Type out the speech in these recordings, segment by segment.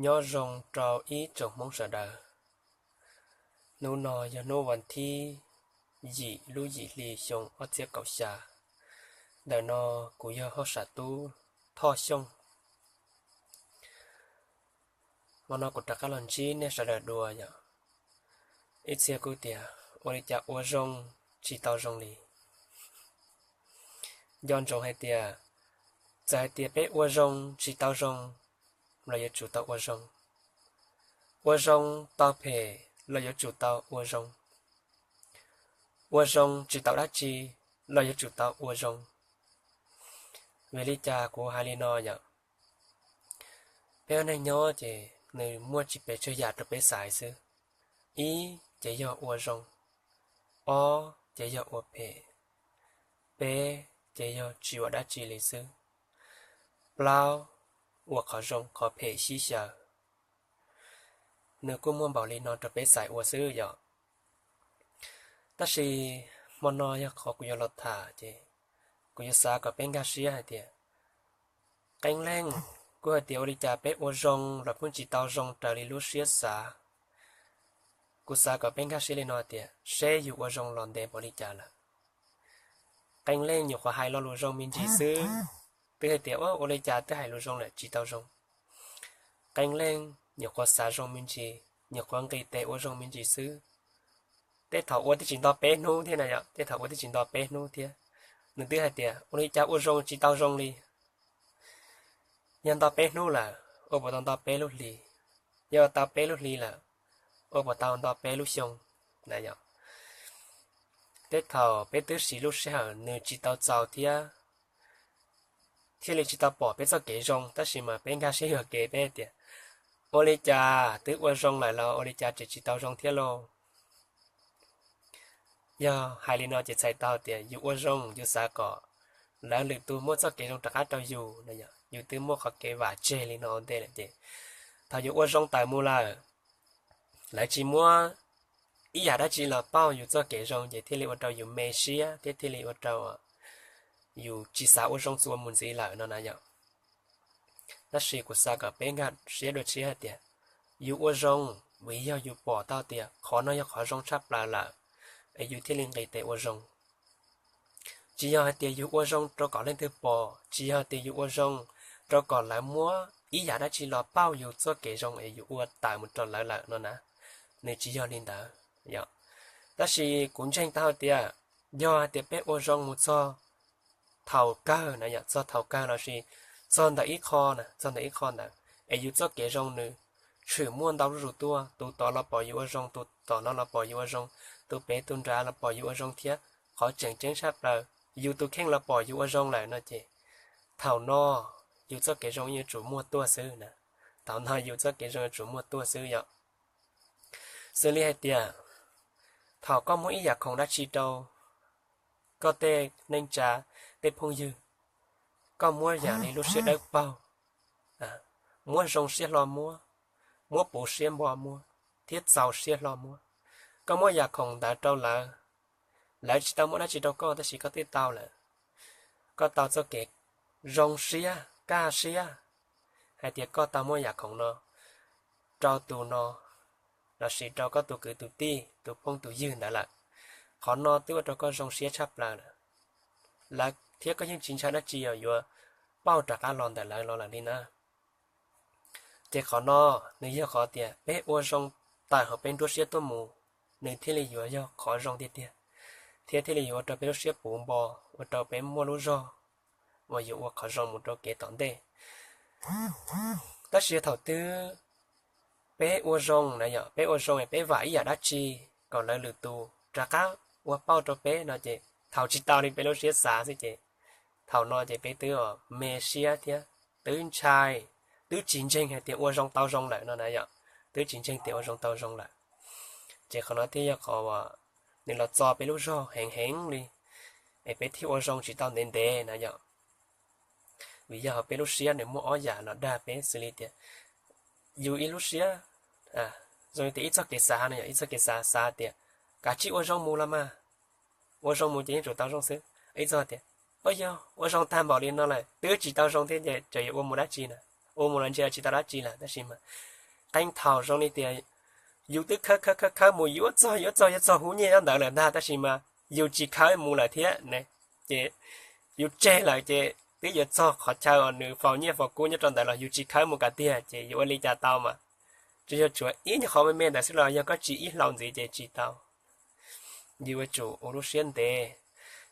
Nyob zoo rau ib tsoom Hmoob sawv daws. Hnub no yog hnub vas thib yim lub yim hli xyoo ob txhiab kaum xya. Ntawm no kuv yog hauj sam tub Thoj Xyooj. Hmo no kuv rov qab los ntsib nej sawv daws dua yom. Ib txhia kuj tias ua li cas ua zoo tsis tau zoo li. Nco ntsoov hais tias, txawm hais tias peb ua zoo tsis tau zoo los yuav tsum tau ua zoo, ua zoo tau phem los yuav tsum tau ua zoo, ua zoo tsis tau dab tsi los yuav tsum tau ua zoo. Vim li cas kuv hais li no yom? Peb ua neej nyob ces nws muaj tsis pes tsawg yam rau peb xaiv xwb. Ib ces yog ua zoo, ob ces yog ua phem, peb ces yog tsis ua dab tsi li xwb, plaub ua qhov zoo qhov phem sib xyaw. Nws kuj muaj npaum li no rau peb xaiv ua xwb yom. Tab sis hmo no yog qhov kuv yuav los tham ces kuv yuav xav kom peb nkag siab hais tias, qee leej kuj hais tias ua li cas peb ua zoo los pheej tsis tau zoo raws li lub siab xav. Kuv xav kom peb nkag siab li no tias seb yus ua zoo los ntev npaum li cas lawm. Qee leej nyuam qhuav hais lo lus zoo me ntsis xwb, twb hais tias ua li cas twb hais lus zoo lawm tsis tau zoo. Qee leej nyuam qhuav xav zoo me ntsis, nyuam qhuav nqis tes ua zoo me ntsis xwb. Tej thaum ua twb tsis nto peb hnub thiab na yom, tej thaum ua twb tsis nto peb hnub thiab, nws twb hais tias ua li cas ua zoo tsis tau zoo li. Yog nto peb hnub lawm, ua puas tau nto peb lub hli? Yog tau peb lub hli lawm, ua puas tau nto peb lub xyoo na yom? Tej thaum peb twb siv lub sij hawm nws tsis tau txaus thiab, thiaj li tsis tau pom peb txoj kev zoo, tab sis mas peb nkag siab yuam kev peb tias, ua li cas twb ua zoo lawm los ua li cas tseem tsis tau zoo thiab lauj? Yog hais li no ces txhais tau tias yus ua zoo yus xav kom lawv lwm tus muaj txoj kev zoo rov qab rau yus no, yus twb muaj qhov kev vam tseg li no ua ntej lawm ces thaum yus ua zoo tawm mus lawm, lawv tsis muab ib yam dab tsi los pauj yus txoj kev zoo ces thiaj li ua rau yus me siab thiab thiaj li ua rau yus tsis xav ua zoo txuas mus ntxiv lawm no na yom. Tab sis kuv xav kom peb nkag siab dua tshiab hais tias, yus ua zoo vim yog yus pom tau tias qhov no yog qhov zoo tshaj plaws lawm, es yus thiaj li nqis tes ua zoo. Tsis yog hais tias yus ua zoo rau kom leej twg pom, tsis yog tias yus ua zoo rau kom lawv muab ib yam dab tsi los pauj yus txoj kev zoo es yus ua tawm mus rau lawv lawm no na, nws tsis yog li ntawd. Tab sis kuv ntseeg tau hais tias, yog hais tias peb ua zoo mus txog thaum kawg na yom, txog thaum kawg lossis txog ntawm ib qho na, txog ntawm ib qho ntawd es yus txoj kev zoo nws tshwm muaj ntau zuj zus tuaj, tus tod los pom yus ua zoo, tus tom no los pom yus ua zoo, tus pem tus nrad los pom yus ua zoo thiab, qhov tseem ceeb tshaj plaws yus tus kheej los pom yus ua zoo lawm no ces thaum no yus txoj kev zoo yuav tsum muaj tuaj xwb na. Thaum no yus txoj kev zoo yuav tsum muaj tuaj xwb yom. Xws li hais tias, thaum koj muab ib yam khoom dab tsi rau koj tej neej tsa, tej phooj ywg, koj muab yam li lub siab dawb paug, muab zoo siab hlo muab, muab puv siab npo muab, thiab txaus siab hlo muab. Koj muab yam khoom ntawd rau lawv, lawv tsis tau muab dab tsi rau koj tab sis koj twb tau lawm. Koj tau txoj kev zoo siab kaj siab hais tias koj tau muab yam khoom no rau tus no lossis rau koj tus kwv tus tij tus phooj tus ywg ntawd lawm. Qhov no twb ua rau koj zoo siab tshaj plaws lawm, lawv thiab koj yeej tsis ntshai dab tsi yuav pauj rov qab los ntawm lawv los lawm li na. Ces qhov no nws yog qhov tias peb ua zoo tawm hauv peb nruab siab tuaj mus, nws thiaj li yuav yog qhov zoo tiag tiag, thiab thiaj li yuav ua rau peb lub siab puv npo, ua rau peb muaj lub zog uas yuav ua qhov zoo mus rau kev tom ntej. Tab sis thaum twg peb ua zoo na yom, peb ua zoo es peb vam ib yam dab tsi kom lawv lwm tus rov qab ua pauj rau peb no ces thaum tsis tau li peb lub siab xav xwb ces thaum no ces peb twb me siab thiab twb ntshai, twb tsis ntseeg hais tias ua zoo tau zoo lawm no na yom, twb tsis ntseeg tias ua zoo tau zoo lawm. Ces qhov no thiaj yog qhov uas nws los txo peb lub zog heev heev li, es peb thiaj ua zoo tsis tau ntev ntev na yom. Vim yog hauv peb lub siab nws muaj ob yam los dag peb xws li tias, yus ib lub siab, zoo li tias ib txoj kev xav no yom, ib txoj kev xav xav tias kav tsij ua zoo mus los mas, ua zoo mus ces yeej tsum tau zoo xwb. Ib txoj tias, o yog ua zoo tag npaum li no lawm twb tsis tau zoo thiab ces tseem yuav ua mus dab tsi na. ua mus los ntshe tsis tau dab tsi lawm, tab sis mas qee thaum zoo li tias yus twb khawb khawb khawb khawb mus yuav txog yuav txog yuav txog hub nyiaj nyob ntawd lawm ntag, tab sis mas yus tsis khawb mus lawm thiab ne, ces yus tseg lawm ces twb yuav txog qhov chaw uas nws faus nyiaj faus kub nyob rau ntawd los yus tsis khawb mus kiag tiag, ces yuav ua li cas tau mas. Tsuas yog tshuav ib nyuag qhov me me ntawd xwb los yog koj tsis ib hlau ntxiv ces tsis tau. Yus yuav tsum ua lub siab ntev,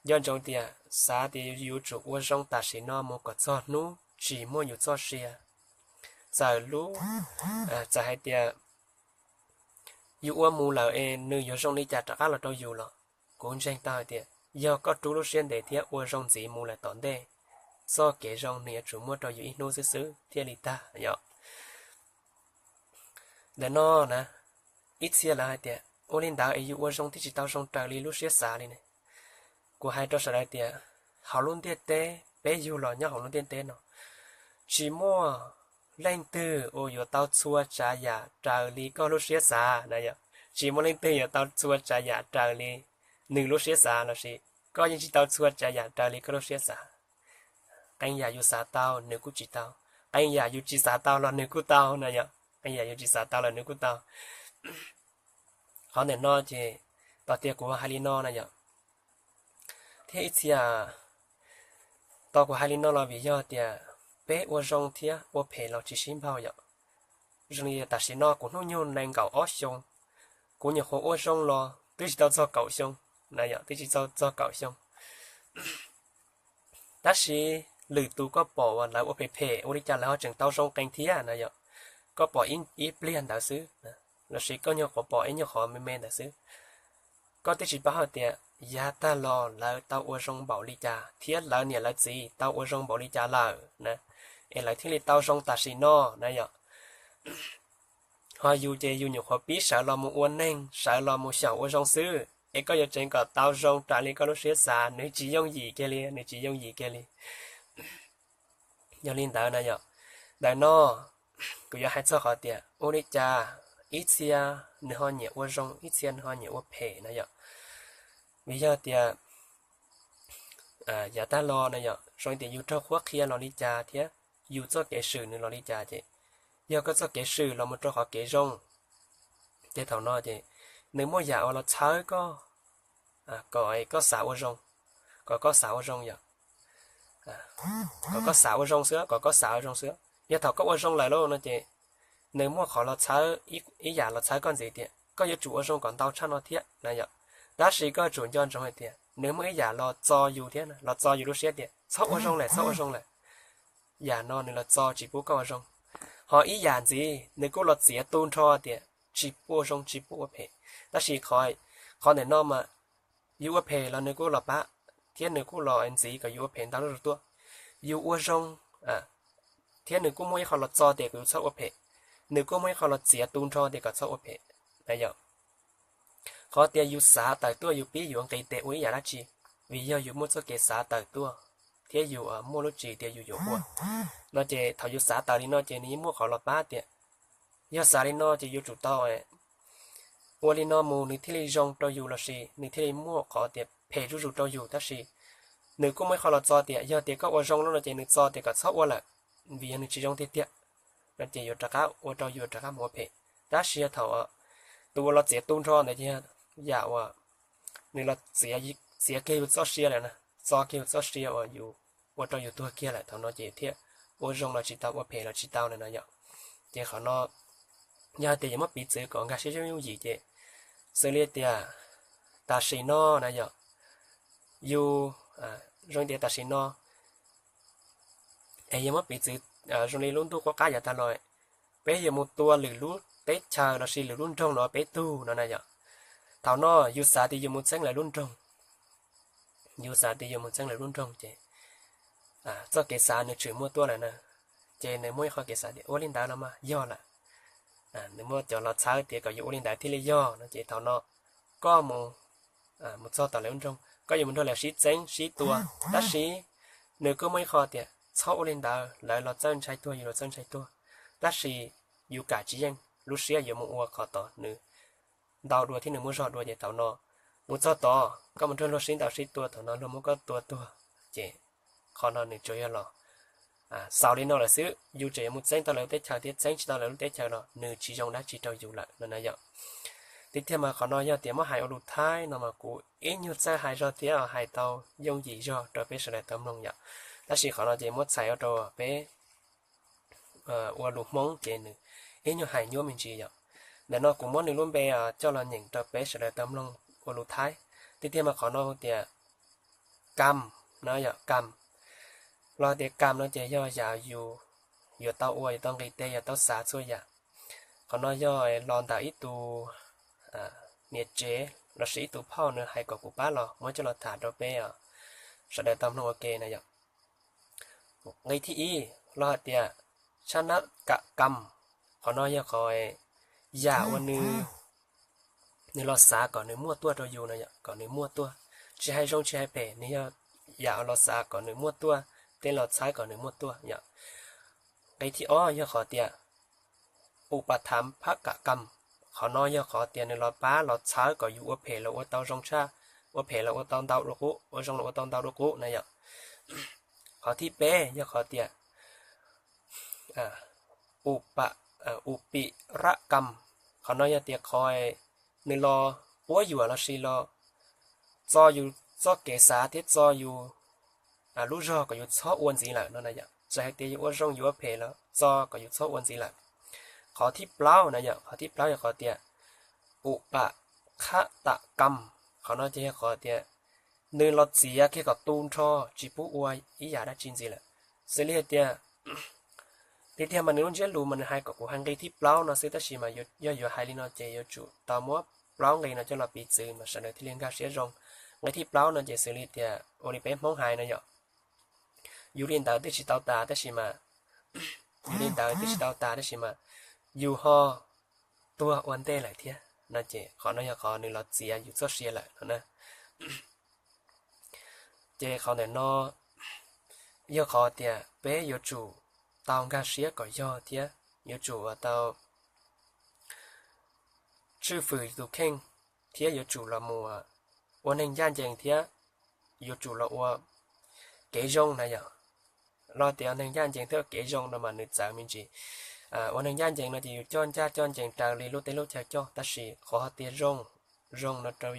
nco ntsoov tias xav tias yuav tsum ua zoo tam sim no mus kom txog hnub tsis muaj yus txoj sia. Txawm lub, txawm hais tias yus ua mus lawm es nws yuav zoo li cas rov qab los rau yus los kuv ntseeg tau hais tias yog koj rub lub siab ntev thiab ua zoo ntxiv mus lawm tom ntej, txoj kev zoo nws yuav tsum muaj rau yus ib hnub xwb xwb thiaj li tag yom. Ntawm no na, ib txhia lawv hais tias ua li ntawd es yus ua zoo thiaj tsis tau zoo raws li lub siab xav li ne. Kuv hais rau sawv daws tias hauv lub ntiaj teb, peb yug los nyob hauv lub ntiaj teb no, tsis muaj leej twg uas yuav tau txhua tsav yam raws li koj lub siab xav na yom. Tsis muaj leej twg yuav tau txhua tsav yam raws li nws lub siab xav lossis koj yeej tsis tau txhua tsav yam raws li koj lub siab xav. Qee yam yus xav tau nws kuj tsis tau, qee yam yus tsis xav tau los nws kuj tau na yom, qee yam yus tsis xav tau los nws kuj tau. Qhov ntawm no ces tau tias kuv hais li no na yom, thiab ib txhia tau kuv hais li no los vim yog tias peb ua zoo thiab ua phem los tsis sib npaug yom. Zoo li tam sim no kuv hnub nyoog nees nkaum ob xyoo, kuv nyuam qhuav ua zoo los twb tsis tau txog kaum xyoo na yom, twb tsis tau txog kaum xyoo. Tab sis lwm tus koj pom uas lawv ua phem phem ua li cas lawv ho tseem tau zoo qees thiab na yom. Koj pom ib pliag ntawd xwb, lossis koj nyuag qhuav pom ib nyuag qhov me me ntawd xwb. Koj twb tsis paub hais tias yav tag los lawv tau ua zoo npaum li cas thiab lawv niam lawv txiv tau ua zoo npaum li cas lawm na, es lawv thiaj li tau zoo tam sim no na yom. Ho yus ces yus nyuam qhuav pib sawv los mus ua neeg, sawv los mus xyaum ua zoo xwb, es koj yuav tseem kom tau zoo raws li koj lub siab xav nws tsis yooj yim kiag li, nws tsis yooj yim kiag li. Yog li ntawd na yom, ntawm no kuv yuav hais txog qhov tias ua li cas ib txhia nws ho nyiam ua zoo, ib txhia nws ho nyiam ua phem na yom. Vim yog tias yav tag los na yom, zoo tias yus raug qhuab qhia los li cas thiab yus txoj kev swm nws los li cas ces, yog koj txoj kev swm los mus rau qhov kev zoo, ces thaum no ces nws muaj yam uas los txhawb koj kom koj xav ua zoo, kom koj xav ua zoo yom, kom koj xav ua zoo xwb, kom koj xav ua zoo xwb. Yog thaum koj ua zoo lawm lauj no ces nws muaj qhov los txhawb, ib yam los txhawb koj ntxiv tias koj yuav tsum ua zoo kom ntau tshaj no thiab na yom. Tab sis koj yuav tsum nco ntsoov hais tias nws muaj ib yam los txo yus thiab, los txo yus lub siab tias txhob ua zoo lawm, txhob ua zoo lawm. Yam no nws los txo tsis pub koj ua zoo. Ho ib yam ntxiv nws kuj los txiav tu nrho tias tsis pub ua zoo, tsis pub ua phem. Tab sis qhov ntawm no mas yus ua phem los nws kuj los pab, thiab nws kuj los ntxiv kom yus ua phem ntau zuj zus tuaj. Yus ua zoo thiab nws kuj muaj ib qho los txo tias kom yus txhob ua phem, nws kuj muaj ib qho los txiav tu nrho tias kom txhob ua phem na yom. Qhov tias yus xav tawm tuaj yus pib yuav nqis tes ua ib yam dab tsi, vim yog yus muaj txoj kev xav tawm tuaj thiab yus muaj lub tswv tias yus yuav ua no ces thaum yus xav tawm li no ces nws yeej muaj qhov los pab tias yog xav li no ces yuav tsum tau ua li no mus nws thiaj li zoo rau yus lossis nws thiaj li muaj qhov tias phem zuj zus rau yus. Tab sis nws kuj muaj ib qho los txo tias yog tias koj ua zoo lawm no ces nws txo tias kom txhob ua lawm, vim yog nws tsis zoo tiag tiag no ces yuav rov qab ua rau yus rov qab mus ua phem. Tab sis yog thaum tus uas los txiav tu nrho ntawd ces yam uas nws los txiav kiag yus txoj sia lawm na, txo kiag yus txoj sia uas yus ua rau yus tuag kiag lawm, thaum no ces thiaj ua zoo los tsis tau, ua phem los tsis tau lawm no yom. Ces qhov no yog tias yuav muab piv txwv kom nkag siab yooj yim ces xws li tias tam sim no na yom, yus zoo tias tam sim no es yog muab piv txwv zoo li lub ntuj qub qab yav tag los, peb yuav mus tua lwm lub teb chaws lossis lwm lub nroog los peb tug no na yom. Thaum no yus xav tias yus mus txeeb lawv lub nroog, yus xav tias yus mus txeeb lawv lub nroog ces txoj kev xav nws tshwm muaj tuaj lawm na, ces nws muaj ib qho kev xav tias ua li ntawd los mas yog lawm. Nws muaj cov los txhawb tias kom yus ua li ntawd thiaj li yog no ces thaum no koj mus, mus txog tom lawv lub nroog koj yuav mus nrog lawv sib txeeb sib tua, tab sis nws kuj muaj ib qho tias txhob ua li ntawd, lawv los txawj ntshai tuag, yus los txawj ntshai tuag, tab sis yus kam tsis yeej, lub siab yuav mus ua qhov tod nws ntau dua thiab nws muaj zog dua ces thaum no mus txog tod koj mus nrog luag sib ntaus sib tua, thaum no luag muab koj tua tuag, ces qhov no nws tsuas yog los xaus li no lawm xwb, yus tseem yuav mus txeeb tau lawv lub teb chaws thiab txeeb tsis tau lawv lub teb chaws los nws tsis zoo dab tsi rau yus lawm no na yom. Tiag tiag mas qhov no yog tias muab hais ua lus Thaib no mas kuv ib nyuag txawj hais zog thiab hais tau yooj yim zog rau peb sawv daws tau mloog yom. Tab sis qhov no ces muab txhais ua rau peb ua lus Hmoob ces nws ib nyuag hais nyuaj me ntsis yom. Ntawm no kuv muab nws lub npe coj los nyeem rau peb sawv daws tau mloog ua lus Thaib. Tiag tiag mas qhov no hu tias kam no yom, kam. Los tias kam no ces yog yam yus yuav tau ua, yuav tau nqis tes, yuav tau xav txhua yam. Qhov no yog los ntawm ib tug niam tsev lossis ib tug phauj nws hais kom kuv pab los muab coj los tham rau peb sawv daws tau mloog ua ke na yom. Nqe thib ib los hais tias tshab nab kam kam, qhov no yog qhov yam uas nws, nws los xav kom nws muaj tuaj rau yus no yom, kom nws muaj tuaj. Tsis hais zoo tsis hais phem, nws yog yam los xav kom nws muaj tuaj, tej los txhawb kom nws muaj tuaj yom. Nqe thib ob yog qhov tias ub pas tham phab kam kam, qhov no yog qhov tias nws los pab los txhawb kom yus ua phem los ua tau zoo tshaj, ua phem los ua tau ntau dua qub, ua zoo los ua tau ntau dua qub na yom. Qhov thib peb yog qhov tias ub pam, ub pim rab kam, qhov no yog tias qhov nws los quab yuam lossis los txo yus txoj kev xav thiab txo yus lub zog kom yus txhob ua ntxiv lawm no na yom. Txawm hais tias yus ua zoo yus ua phem los txo kom yus txhob ua ntxiv lawm. Qhov thib plaub na yom, qhov thib plaub yog qhov tias ub pam khab tam kam, qhov no ces yog qhov tias nws los txiav kiag kom tu nrho, tsis pub ua ib yam dab tsi ntxiv lawm. Xws li hais tias, tiag tiag mas nws lub ntsiab lus mas nws hais kom kuv hais nqe thib plaub no xwb, tab sis mas yog yuav hais li no ces yuav tsum tau muab plaub nqe no coj los piv txwv mas sawv daws thiaj li nkag siab zoo. Nqe thib plaub no ces xws li tias ua li peb Hmoob hais no yom, yus li ntawd twb tsis tau tas tab sis mas, yus li ntawd twb tsis tau tas tab sis mas yus ho tuag ua ntej lawm thiab no ces qhov no yog qhov nws los txiav yus txoj sia lawm no na. Ces qhov ntawm no yog qhov tias peb yuav tsum tau nkag siab kom yog thiab yuav tsum ua tau tswj fwm tus kheej thiab yuav tsum los mus ua neeg ncaj ncees thiab yuav tsum los ua kev zoo na yom. Los tias neeg ncaj ncees thiab ua kev zoo no mas nws txawv me ntsis. Ua neeg ncaj ncees no ces yus coj ncaj coj ncees raws li lub teb lub chaw coj, tab sis qhov tias zoo, zoo no rau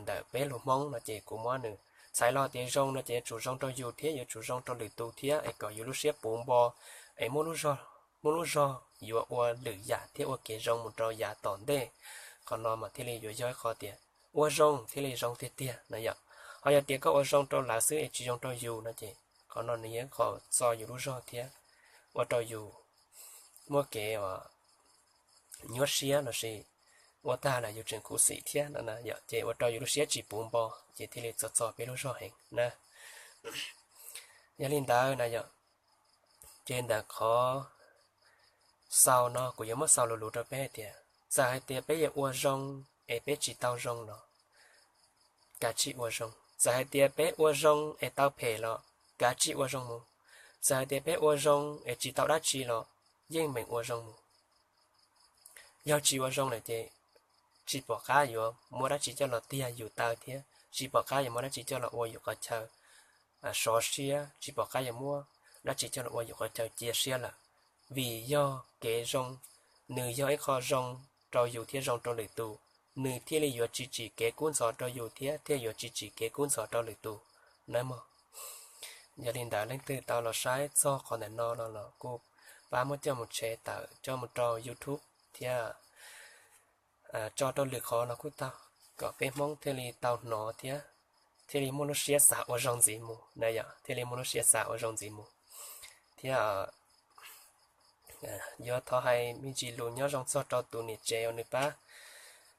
ntawm peb lus Hmoob no ces kuv muab nws txhais los tias zoo no ces yuav tsum zoo rau yus thiab yuav tsum zoo rau lwm tus thiab es kom yus lub siab puv npo es muaj lub zog yuav ua lwm yam thiab ua kev zoo mus rau yav tom ntej. Qhov no mas thiaj li yuav yog ib qho tias ua zoo thiaj li zoo tiag tiag na yom. Ho yog tias koj ua zoo rau lawv xwb es tsis zoo rau yus no ces qhov no nws yog ib qho txo yus lub zog thiab ua rau yus muaj kev nyuaj siab lossis ua tag lawm yus tseem khuv xim thiab no na yom, ces ua rau yus lub siab tsis puv npo ces thiaj li txog txog peb lub zog heev na. Yog li ntawd na yom, ces ntawm qhov xaus no kuv yuav muab xaus lus lus rau peb hais tias txawm hais tias peb yuav ua zoo es peb tsis tau zoo los kav tsij ua zoo. Txawm hais tias peb ua zoo es tau phem los kav tsij ua zoo mus. Txawm hais tias peb ua zoo es tsis tau dab tsi los yeej meem ua zoo mus. Yog tsis ua zoo lawm ces tsis pom qab yuav muab dab tsi coj los tiag yus taw thiab tsis pom qab yuav muab dab tsi coj los ua yus qhov chaw sov siab, tsis pom qab yuav muab dab tsi coj los ua yus qhov chaw cia siab lawm. Vim yog kev zoo, nws yog ib qho zoo rau yus thiab zoo rau lwm tus, nws thiaj li yuav tsis tsim kev kub ntxhov rau yus thiab thiaj yuav tsis tsim kev kub ntxhov rau lwm tus na mog. Yog li ntawd leej twg tau los saib txog qhov ntawm no no los kuj pab muab coj mus share tawm coj mus rau YouTube thiab tso rau lwm qhov los kuj tau, kom peb Hmoob thiaj li tau hnov thiab thiaj li muaj lub siab xav ua zoo ntxiv mus na yom, thiaj li muaj lub siab xav ua zoo ntxiv mus. Thiab yuav thov hais me ntsis lus nyob zoo txog rau tus niam tsev uas nws pab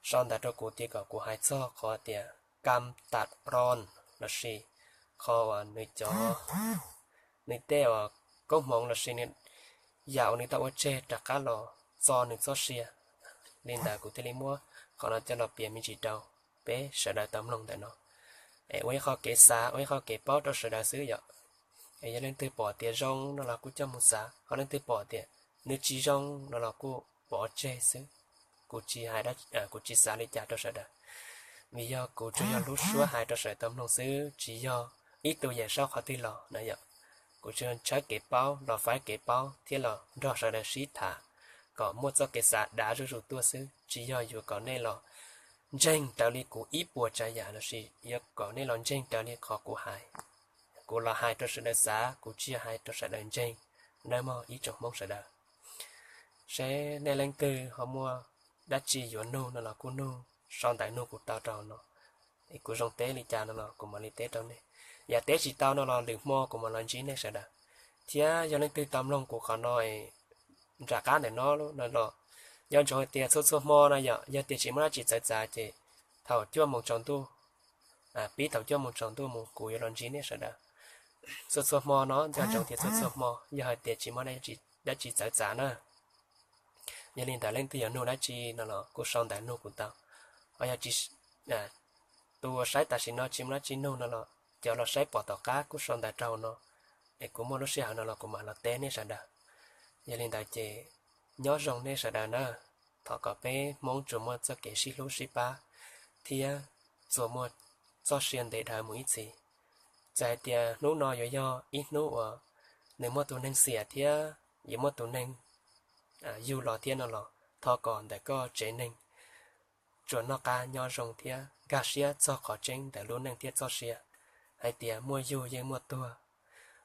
sau ntawv rau kuv tias kom kuv hais txog qhov tias kam tam ron lossis qhov uas nws cov, nws tej uas koob hmoov lossis nws yam uas nws tau ua tseg rov qab los txo nws txoj sia. Li ntawd kuv thiaj li muab qhov no coj los piav me ntsis rau peb sawv daws tau mloog ntawm no, es ua ib qho kev xav ua ib qho kev paub rau sawv daws xwb yom. Es yog leej twg pom tias zoo no los kuj coj mus xav, ho leej twg pom tias nws tsis zoo no los kuj pov tseg xwb. Kuv tsis hais, kuv tsis xav li cas rau sawv daws, vim yog kuv tsuas yog lub suab hais rau sawv daws tau mloog xwb, tsis yog ib tug yam saub qhov twg los na yom. Kuv tsuas tshawb kev paub los faib kev paub thiab los nrog sawv daws sib tham kom muaj txoj kev xav dav zuj zus tuaj xwb, tsis yog yuav kom nej los ntseeg raws li kuv ib puas tsav yam lossis yuav kom nej los ntseeg raws li qhov kuv hais. Kuv los hais rau sawv daws xav, kuv tsis yog hais rau sawv daws ntseeg nawb mog ib tsoom Hmoob sawv daws. Seb nej leej twg ho muaj dab tsi yuav nug no los kuj nug, sau ntawv nug kuv tau rau no, es kuv zoo teb li cas no los kuv mam li teb rau nej. Yam teb tsis tau no los lwm hmo kuv mam los ntsib nej sawv daws. Thiab yog leej twg tau mloog kuv qhov no nram qab ntawm no no los, nco ntsoov hais tias txhua txhua hmo no yog, yog tias tsis muaj dab tsi txawv txav ces thaum cuaj moos tsaus ntuj, pib thaum cuaj moos tsaus ntuj mus kuv yuav los ntsib nej sawv daws txhua txhua hmo no. Nco ntsoov tias txhua txhua hmo yog hais tias tsis muaj dab tsi txawv txav na, yog li ntawd leej twg yuav nug dab tsi no los kuj sau ntawv nug kuv tau. Ho yog tus uas saib tam sim no tsis muaj dab tsi nug no los cov los saib pom tom qab kuj sau ntawv rau no, es kuv muaj lub sij hawm no los kuv mam los teb nej sawv daws. Yog li ntawd ces nyob zoo nej sawv daws na, thov kom peb Hmoob tsuas muaj txoj kev sib hlub sib pab thiab txuas muaj txoj sia ntev dhawv mus ib txhis. Txawm hais tias hnub no yuav yog ib hnub uas nws muaj tus neeg xiam thiab yuav muaj tus neeg yug los thiab no los thov kom ntawm koj tsev neeg tsuas noj qab nyob zoo thiab nkag siab txog qhov tseeb ntawm lub neej thiab txoj sia, hais tias muaj yug yeej muaj tuag,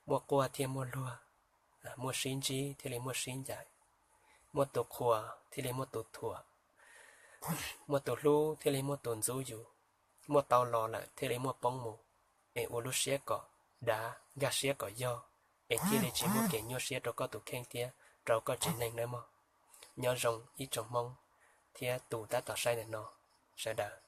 muaj quaj thiab muaj luag, muaj sib ntsib thiaj li muaj sib ncaim, muaj tus qhuas thiaj li muaj tus thuam, muaj tus hlub thiaj li muaj tus ntxub yus, muaj tau los lawm thiaj li muaj poob mus. Es ua lub siab kom dav, nkag siab kom yog, es thiaj li tsis muaj kev nyuaj siab rau koj tus kheej thiab rau koj tsev neeg nawb mog. Nyob zoo ib tsoom Hmoob thiab tus tab tom saib ntawm no sawv daws.